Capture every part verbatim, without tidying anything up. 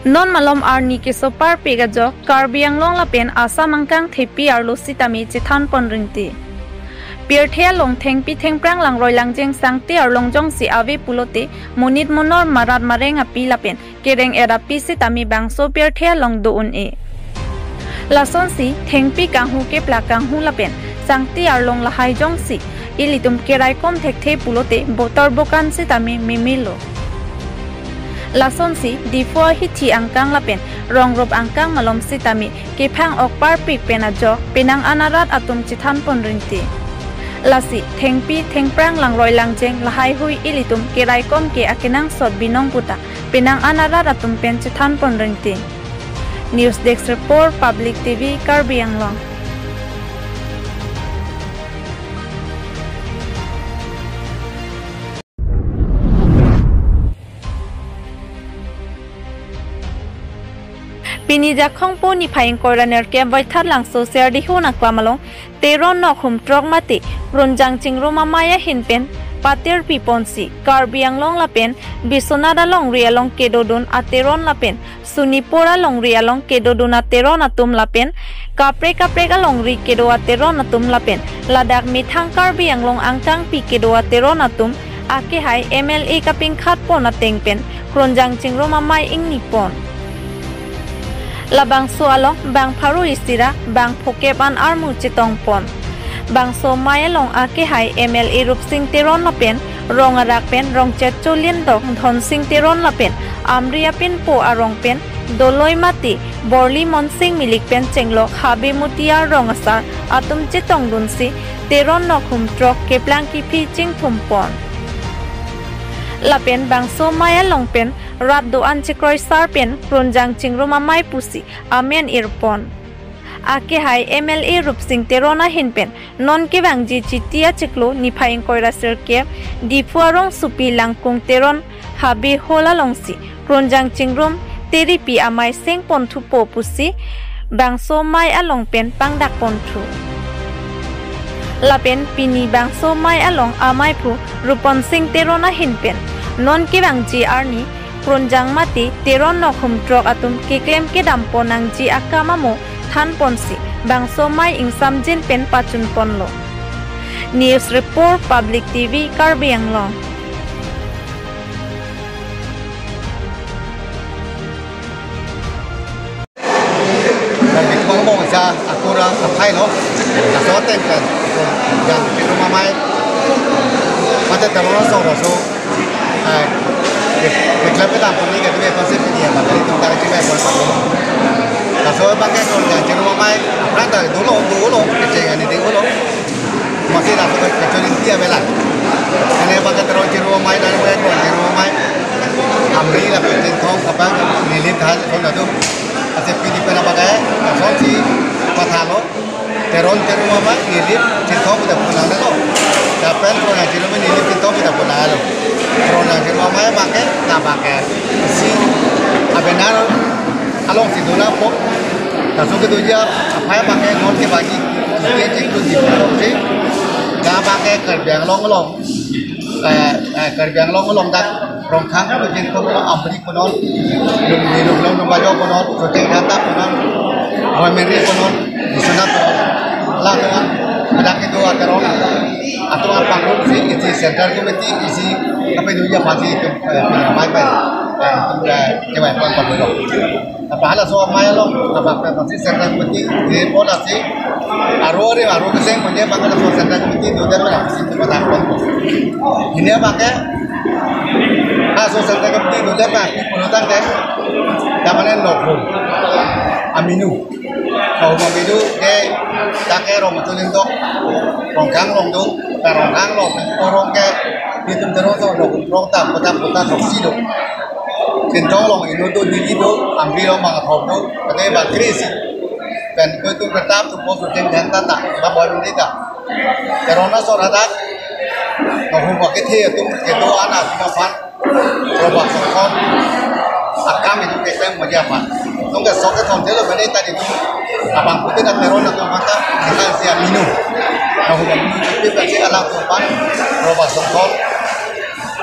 Non malom arni keso parpik ajok Karbi Anglong lapen Assam angkang thepi arlo sitame chethan pon ringti. Pirthe along thengpi thengphrang langroi langjeng sangti arlong jongsi ave pulote monit monor marat mareng api lapen kereng-et api sitame bangso pirthe along do un-e. Lasonsi thengpi kanghu kepla kanghu lapen sangti arlong lahai jongsi ilitum keraikom thekthe pulote botor bokan sitame memelo. Lasonsi Diphu ahithi angkang lapen rongrup angkang malom sitame kephang ok parpik pen ajok penang an arat atum chethan pon ringti. Lasi thengpi thengphrang langroi langjeng lahaihui ilitum keraikom ke akenangsot binong puta penang an arat atum pen chethan pon ringti. News Desk Report, Public T V, Karbi Anglong. Pini Jakhong po niphai ingkoi ra nerkep Vaithalangso Serdihun aklam along Teron Nokhum Throk mate Kronjang Chingrum Amei ahin pen patir pi ponsi Karbi Anglong lapen Biswanath alongri along kedodun ateron lapen Sonipur alongri along kedodun ateron atum lapen kaprek kaprek alongri kedo ateron atum lapen ladak methang Karbi Anglong angkangpi kedo ateron atum akehai M L A kapingkhat pon ateng pen Kronjang Chingrum Amei ingni pon. Labangso along bang pharo isi ra bang phokep an armu chetong pon. Bangso amei along akehai M L A Rupsing Teron lapen rong arak pen Rongchetcho Lindok, Dhonsing Teron lapen Amri apinpo arong pen Doloi mate Borli Monsing Milik pen chenglok Habe Mutiar rong asar atum chetongdunsi Teron Nokhum Throk keplang kephi chingthum pon. Lapen bangso amei along pen rat do-an chekroisar pen Kronjang Chingrum Amei pusi amen ir pon. Akehai M L A Rupsing Teron ahin pen non kevangji Chiti achiklo niphai ingkoi ra sirkep Diphu arongsopi Langkung Teron Habe Hall alongsi Kronjang Chingrum Teripi amei seng pon thupo pusi bangso amei along pen pangdak pon thu. Lapen pini bangso amei along ameiphu Ruponsing Teron ahin pen non kevangji arni Kronjang mate Teron Nokhum Throk atum keklem kedam pon nangji akam amo than ponsi bangso amei ingsamjin pen pachun ponlo. News Report, Public T V, Karbi Anglong. Bang bang sa akura kaphai lo. Laso ateng pen Kronjang Chingrum Amei mate Teron asor aso, eh, ke, keklem kedam pon ni kado aphansi pini ya, mate itum ta kachimai pon pon lo. Laso abang ke Kronjang Chingrum Amei aphrang ta dolo, dolo, kecheng ani ding dolo. Amatsi laso ke kecheng inti avelang. Ane abang ke Teron Chingrum Amei, ane abang ke Kronjang Chingrum Amei. Amri lapen Chinthong abang neli thal kon adu. Ase pini pen abang ke, lasonsi pathalo. Teron Chingrum Amei neli Chinthong kita punang lo. Lapen Kronjang Chingrum Amei neli Chinthong kita punang lo. Kronjang Chingrum Amei abang ke, labang ke isi abenar alongsi dona po. Laso kedoji aphai abang ke non kevangji. Ke chingtun di po si. Labang ke Karbi Anglong along. Eh, eh, Karbi Anglong along dak Rongkhang pu Chinthong along Amri punon, Lungni Lunglong Nungbajo punon, Socheng Dhata punon, Boimeri punon, Biswanath punon, la punon, dak kedo ateron atum apangrum si isi central committee isi kapedoji aphansi itum, eh, pini amei pen, eh, itum, eh, kevang pon pon lo. Apa halaso amei along, apa apa si central committee, di pola si, aro ri, aro keseng punya, bang halaso central committee, do dia pernah si tempat apa. Ini apa ke? Halaso central committee, do dia pernah, di pola tang deh. Tapanen Nokhum Aminu. Nokhum Aminu, ke, ta ke Rongchetcho Lindok, Rongkhang along do, ta Rongkhang along, orang ke, di tum terus, Nokhum Throk ta, kota, kota, Throk si do. Chinthong along inut do, Dili do, Amri along bang athom do, kate bang kre-isi. Pen ko itum kertap tu post Socheng Dhata ta, ba Boimeri ta. Teron asor hadak, Nokhum akethe atum kedo an atum aphan, Robak Songkhon akam itum keklem meji aphan. Tong ke sok kethom thelo bene ta itum abang putin ateron atum aphan ta, kita si aminu. Nokhum aminu, itum si alang atum aphan, Robak Songkhon.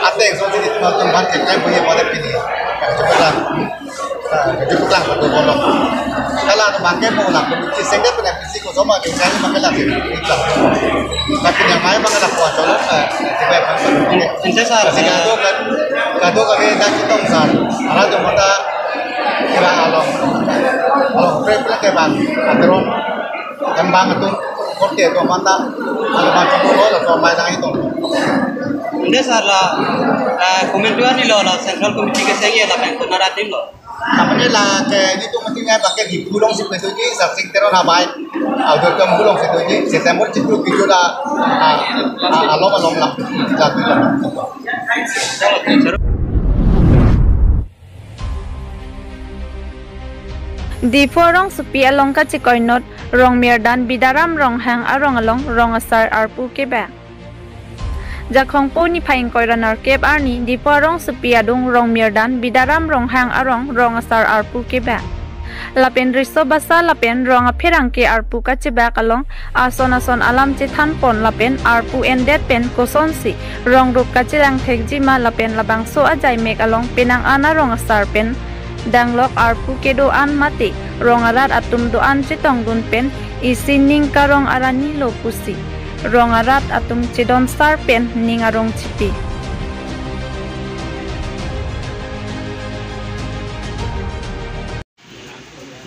Ateng song sini teman teman kita punya pada pilih. Cepatlah. Kejut lang patu bolong. Kalau ada bangke mau lang, si sengke pernah bisi kosong ma kejut lang patu. Tapi yang lain makan lah kuat, soalnya, eh, tiba-tiba. Sengke sar. Kasi kado kan, kado kami dak citong sar. Arlo tu mata kira along. Along pre-pre ke bang, ateron. Tembang itu korte itu mata. Kalau macam itu, kalau main itu. Ante sar la, eh, komentuan ni lo, la Central Committee ke sengke la pengkon naratin lo. Namanya la ke ini tu mesti ngai pakai di pulang si petuji, sarsing teron habai. Audio kem pulang si petuji, September situ kita dah, ah, ah, alom alom lah. Diphu arongsopi along kachikoinot Rongmirdan Bidaram Ronghang arong along rong asar arpu kebang. Jakhong po niphai ingkoi ra nerkep arni Diphu arongsopi adung Rongmirdan Bidaram Ronghang arong rong asar arpu kebang. Lapen riso basa lapen rong apherangke arpu kachebak along ason ason alam chethanpon lapen arpu endet pen kosonsi rong rup kachelang thekji ma lapen labangso ajaimek along penang an arong asar pen danglok arpu kedo-an mate rong arat atum do-an chetongdun pen isi ning karong arani lo pusi rong arat atum chedon sar pen ning arong chipi.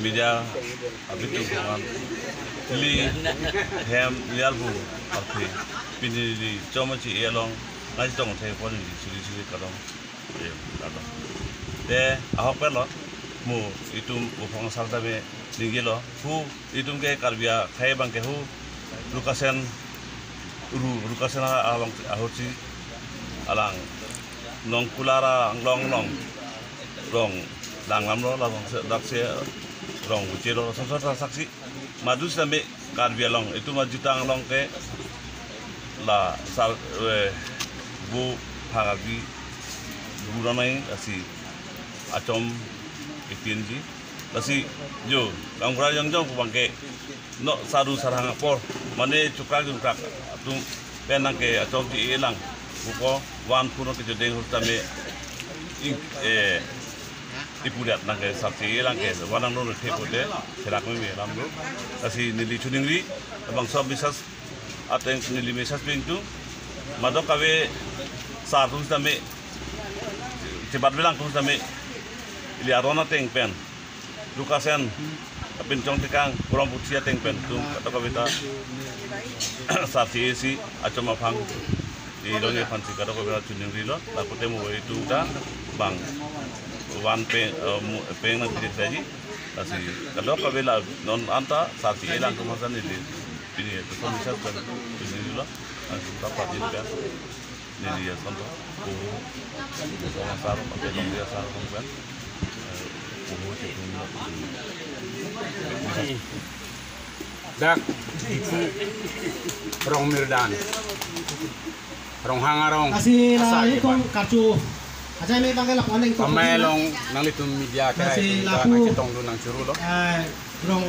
Media abitung kuman. Ili hem lialbu arphe pini di chom chi elong ngai tong the pon di suri suri kadong. Eh, kadong. Te ahok pelo mo itum uphong sar dame ninggilo. Hu itum ke Karbi akhei abangke hu Rukasen ru Rukasen along ahorsi alang nong kulara anglong long rong danglam lo labang se dak se rong buche lo sosor saksi madu same Karbi along itum ajutang along ke la sar eh, bu phangabi bu ranai asi achom itin ji lasi jo kamkra jongjong pu abangke no saru sarhang apor mane chukrak jungkrak atum pen nangke achom ti elang buko wan puno ke jodeng hur tame ing eh ipuliat nangke sarti elang ke wan nang nun the pute serak me me lam do asi neli chuningri labangso bisas ateng neli message ping tu madok kave sar tum tame chebat bilang tum tame ili aron ateng pen Lukasen apin chong tikang kurang putsi ateng pen tum kata kavita sarsi esi achom aphang di dong aphan si kata kavita chuningri lo lapu temu itu ta bang wan pe eh, mu- peng nang pidik saji asi kadok kavela non anta sarsi elang kemasan ini pini itu kondisi kan chuningri lo ang kita patin kan Neli ason to, puhu, puhu asar, pakai dong dia asar, kan? Eh, puhu, cekung, dak Diphu Rongmirdan Ronghang arong. Lasi la asar ikom kepan. Karchu. Ajai me bangke lapu-an nang ikom. Amei along nanglitum media ke lasi hai lapu nang chetongdun nang churu lo. Eh, rong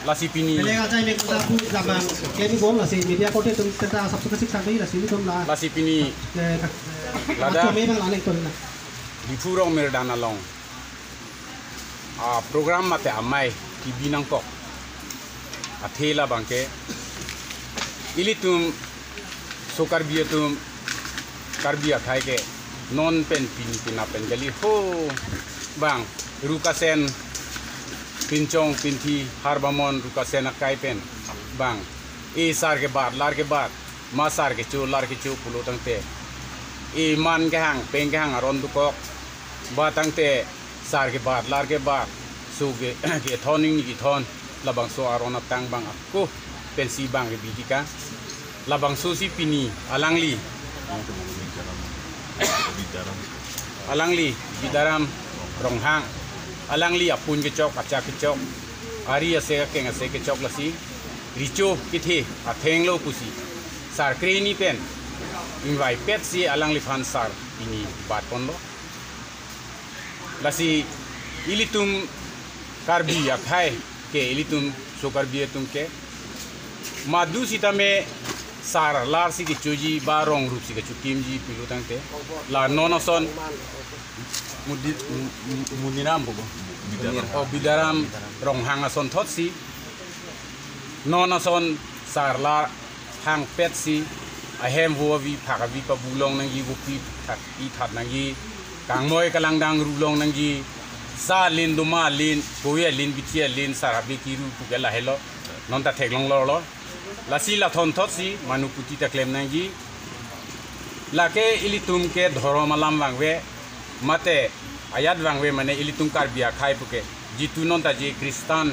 Lasi pini. Pele ajai me kuda pu zaman kemi bom lasi media korte atum tenta sabsu kasik sampai lasi ni tum la. Lasi pini. Eh, ka-, eh, lada. Atum me bang la neng tum na. Diphu Rongmirdan along. Ah, program mate amei T V nangkok. Athe labangke. Ilitum so Karbi atum Karbi akhei ke non pen pini pina pen kali ho bang Rukasen pinchong pinthi harbamon Rukasen akhei pen bang e sar kebat lar kebat ma sar kecho lar kecho pulo tangte e man kehang peng kehang aron dukok ba tangte sar kebat lar kebat so ke kethon ning kethon labangso aron atang bang ako pensi bang ke bidika labangso si pini alangli alangli Bidaram Ronghang alangli apun kechok achak kechok ari ase akeng ase kechok lasi richo kithe athenglo pusi sar kreni pen invite pet si alangliphan sar pini bat ponlo. Lasi ilitum Karbi akhei ke ilitum so Karbi atum ke madu sitame sar lar si kechoji ba rong rup si kechokimji pulo tangte la non ason Mudi- M- M- Muniram bobo. O Bidaram Ronghang ason thotsi non ason sarlar hangpetsi ahem vo avi phak avi pabu long nangji, vopi thak i that nangji, kangmoi kalangdang ru long nangji, sa lin doma lin, kove lin, bithi lin, sar habe kiru puke lahelo, non ta theklong lorlo. Lasi lathon thotsi manu puti ta klem nangji. Lake ilitum ke dhorom alam vangve, mate ajat vangve, mane ilitum Karbi akhei puke. Jitu non ta je Kristan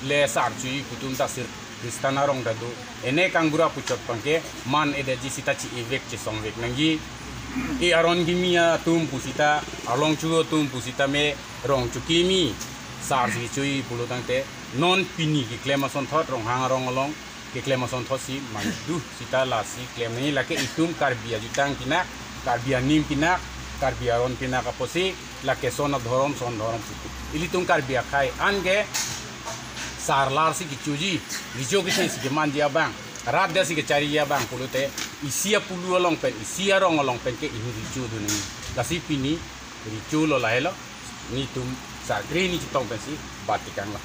le sar chui kutum ta sir Kristan arong ta do. Ene kangbura puchot pangke man edetji sita chi-evek chesongvek nangji. E aron kimi atum pusita, along chu atum pusita me rong chukimi sar si chui pulo tangte non pini keklem ason thot Ronghang arong along keklem ason thotsi mandu sita lasi klem nangji. Lake itum Karbi ajutang pinak, Karbi aning pinak, Karbi aron pinak apotsi lake son adhorom son dhorom putu. Ilitum Karbi akhei anke sarlar si kechoji, recho kecheng si kemanji abang, rat det si kechariji abang pulote isi apulu along pen, isi arong along pen ke ini recho do nangji. Lasi pini recho lo lahelo, netum sarkre ni chetong pensi bat tekanglo.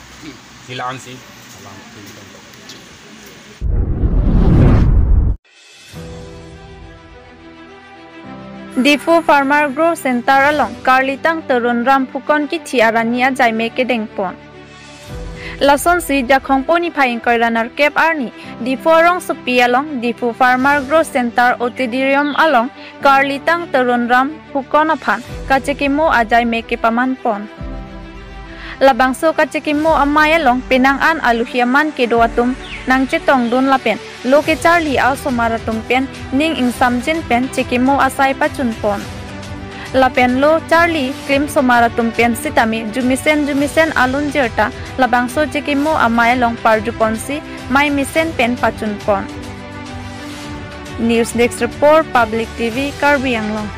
Sila ansi alam pini tong. Diphu Farmer Growth Center along Karlitang Tarun Ram Phukon kithi arani ajaime kedengpon. Lasonsi Jakhong po niphai ingkoi ra nerkep arni Diphu arongsopi along Diphu Farmer Growth Center Auditorium along Karlitang Tarun Ram Phukon aphan kachekimo ajaime kepamanpon. Labangso kachekimo amei along penang an aluhi aman kedo atum nangchetongdun lapen lo kecharli a-osomar atum pen ning ingsamjin pen chekimo asai pachunpon. Lapen lo charli klim osomar atum pen sitame jumesen jumesen alun jirta labangso chekimo amei along parjuponsi mei mesen pen pachunpon. News Desk Report, Public T V, Karbi Anglong.